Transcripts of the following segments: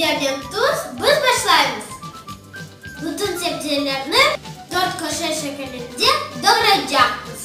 Bibernen tuz, biz başlaymız. Bütün sebzelerni dörtköşe şekilinde doğraycaqmız.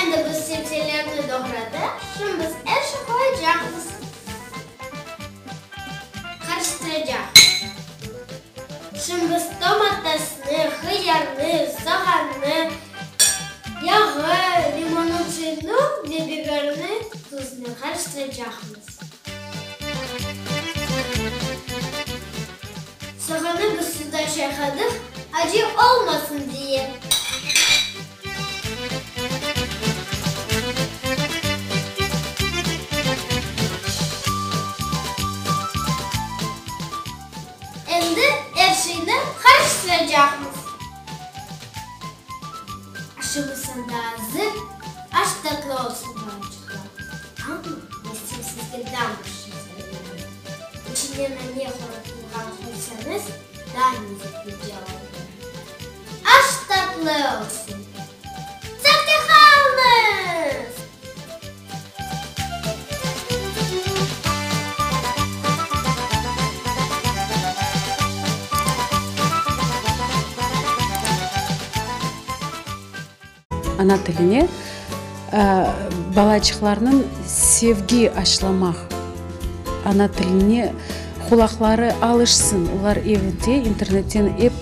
Endi biz sebzelerni doğradıq, şimdi biz er şey qoyacaqmız. Qarıştıracaqmız. Şimdi biz tomatesni, hıyarnı, soğannı, yağı, limonnıñ suyunı ve biberni, tuznı qarıştıracaqmız. Soğannı biz suvda çayqadıq, acı olmasın diye. Endi er şeyni qarıştıracaqmız. Aşımız anda azır, aş tatlı olsun, balaçıqlar. Amma men sizge daa bir şey söylemeyim. İçine nane horotulğan qoysañız, daa lezetlice olur. Aş tatlı olsun! Sağ qalıñız! Ana tiline balaçıqlarnıñ sevgi aşlamaq, ana tiline qulaqları alışsın, olar evde internetten ep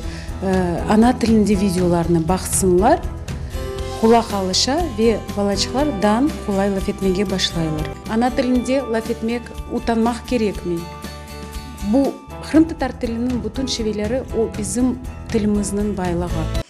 ana tilinde videolarnı baqsınlar, qulaq alışa ve balaçıqlar dan qolay laf etmege başlaylar. Ana tilinde laf etmek utanmaq kerekmey. Bu qırımtatar tiliniñ bütün şiveleri o bizim tilimizniñ baylığı.